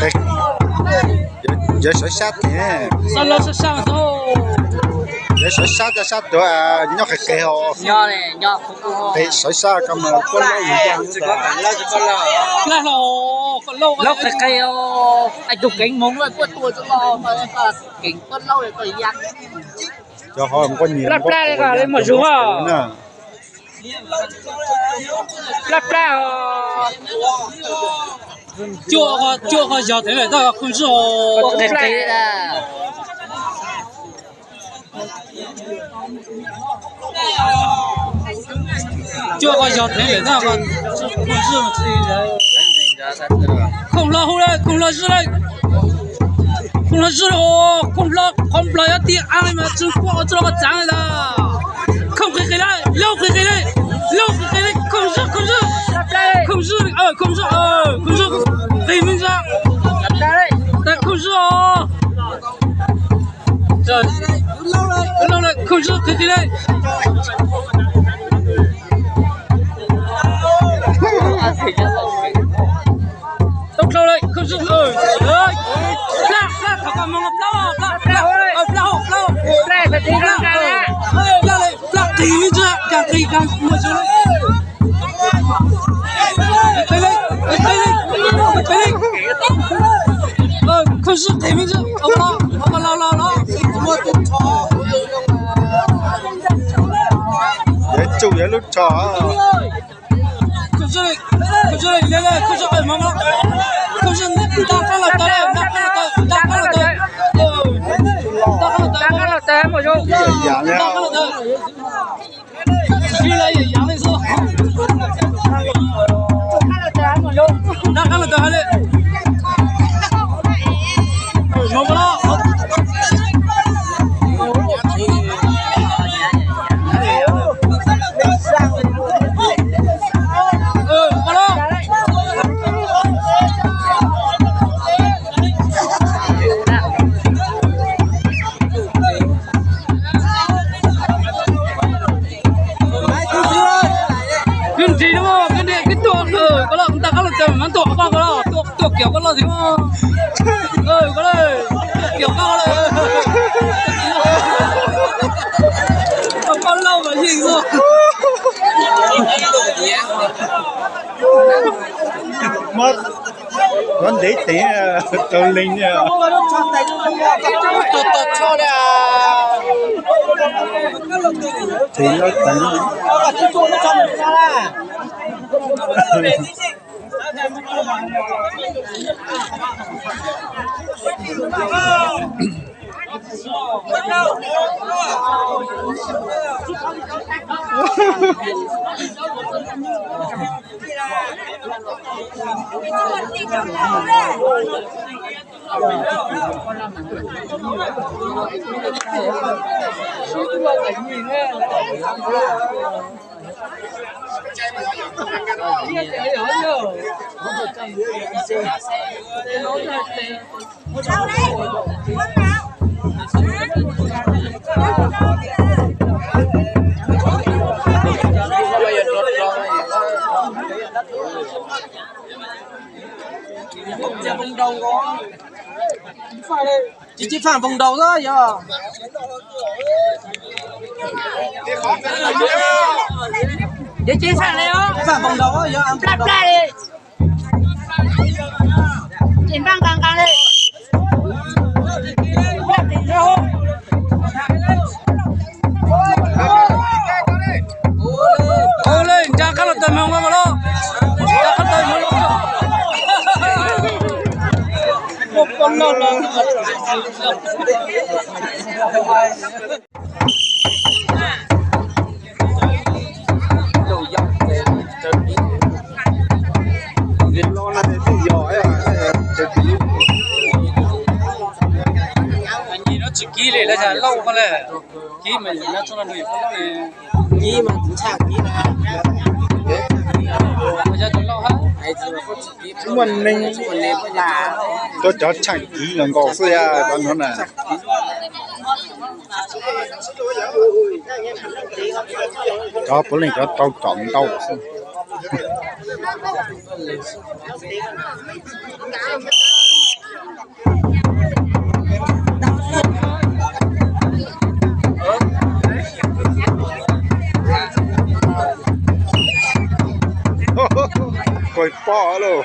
Qais. Yawg sawv sab thiab. Yawg sawv sab cov sab tuav nyob qis qis os. Sawv sab ko mas puab laub yus ntag. Laub qis qis os, tus keev moov puab tua tso, keev puab laub ya. Cov ho nquaj nyias plab plab li mus zug na. Plab plab os. Cuaj, cuaj qhov yog thev lawm tab khooj zib os. Cuaj qhov yog thev lawm tab khooj zib. Khooj hlob hu lawm, khooj hlob zib lawm. Khooj hlob zib lawm, khooj hlob qhov nplog yuav ti a li mas tseem kuaj ua txuj loj koj txaav li ntag. Khooj qis qis lawm, laub qis qis lawm, laub qis qis lawm, khooj zib, khooj zib. Khooj zib, khooj zib, khooj zib qis me ntsis. Tag khooj zib os. Laub lawm, khooj zib qis qis lawm. Tau dlau lawm, khooj zib, plab, plab, thov koj moog, plab, plab, plab, plab, plab, plab, plab, plab qis me ntsis, kaas qis kaas muaj zog. Khooj zib qis me ntsis, los los los. Yuav tsum yuav lub tsho. Khooj zib, khooj zib, khooj zib, nta qab los tawm, nta qab los tawm, nta qab los tawm. Nta qab los tawm, nta qab los tawm. Nta qab los tawm hab li. Tau mas tuaj koj ko, tuaj kiag koj loj thiab. Koj tuaj kiag koj loj. Koj loj mas yeej xwb. Koj ntev teev tau leej. Tus loj teev. Tsis, tsis faj npoos ntaus xwb yog. Tsis faj npoos ntaus yog plaj plaj li. Tsis npaj nqaa nqaa li. Ua li, nra qab los tawm moog los mas los. Nra qab tawm moog los. Nyiam no tsis kib li, lawv yog lauj ko le. Kib mas yog nyob tsob no nws yog lauj ne. Kib mas tsis tshaj kib na. Yog tus lauj hab. Muaj neeg, tuaj cov tshaaj kib nkaus xwb yog cov no na. Cov puav leej cov tau tsom ntau xwb. Koj pom lauj.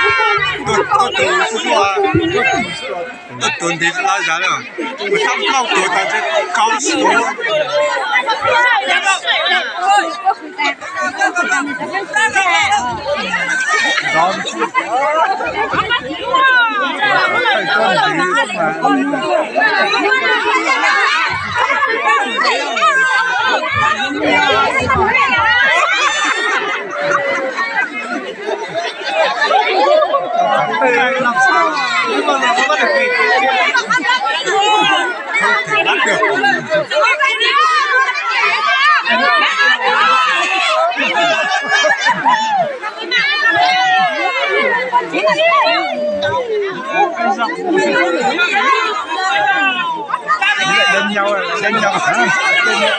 Tuaj, tuaj, tuaj, tuaj, tuaj ntiv lawm zas lawm. Kuv tab lauj tuag tas ntshe kaub siab. Đánh nhau, đánh nhau hả? Đánh nhau.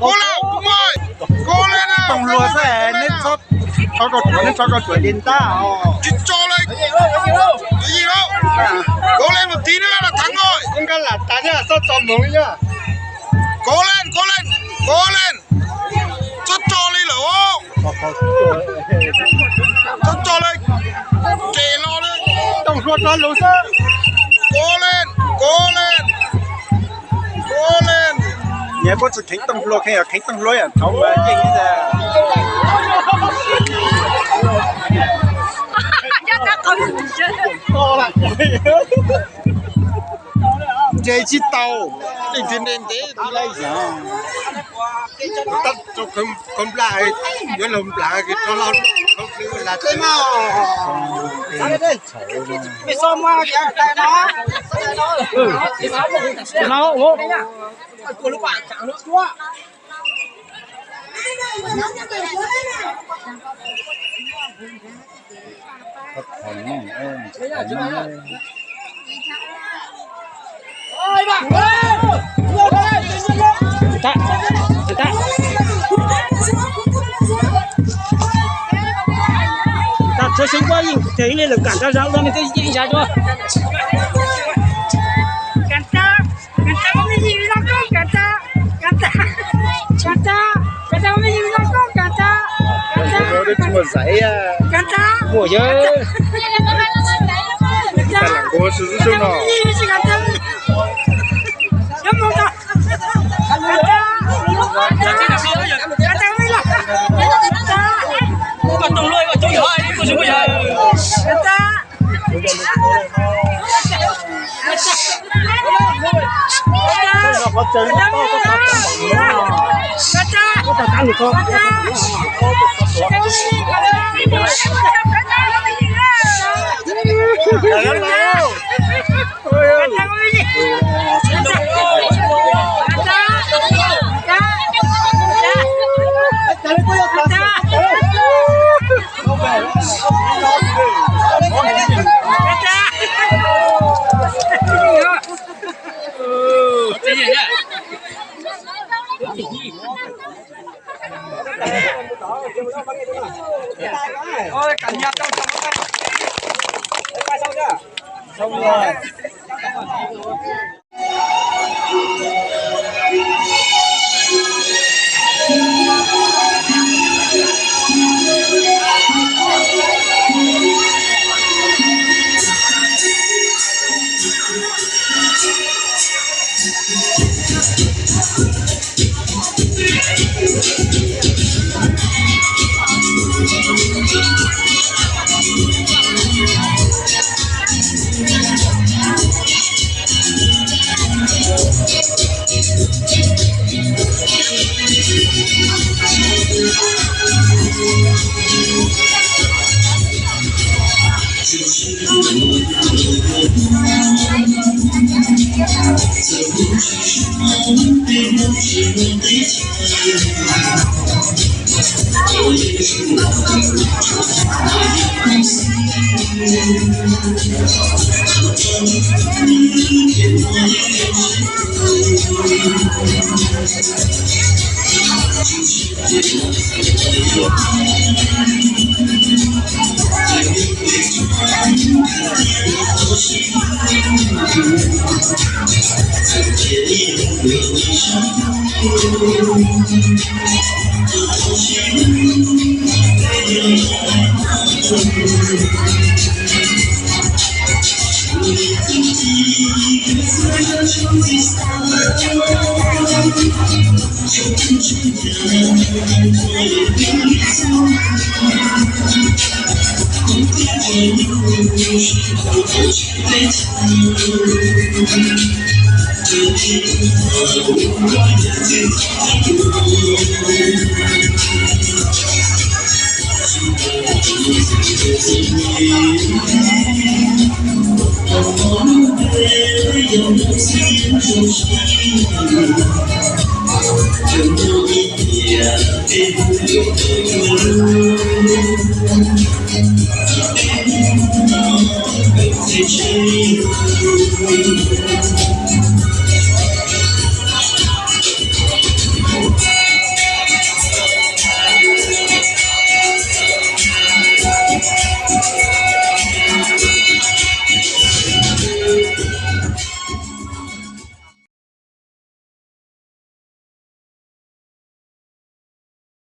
Kub Leej, kub leej, kub leej, Tooj Hlua xwb, neb txhob, neb txhob koj tsuav li ntag. Tsis tso li, kub leej mus tiv na, thaj nkoj, kub leej, kub leej, kub leej, txhob tso li lawm. Txhob tso li, ces los li. Tooj Hlua tso lus xwb. Kub leej, kub leej, kub leej. Niam, puab tsis kheev Tooj Hlua, kheev yog kheev Tooj Hlua yam thaud mas yeej ib nce tsis tau, yeej tsis ntev ntev tus laij yog. Tab rau khaub nplaj, yuav laug nplaj kis rov los khaub nplaj tej mog. Tsuav xyov koj yeej tes ib li lawm, kam tau zas ua ne, yeej zas dua. Muaj yawg.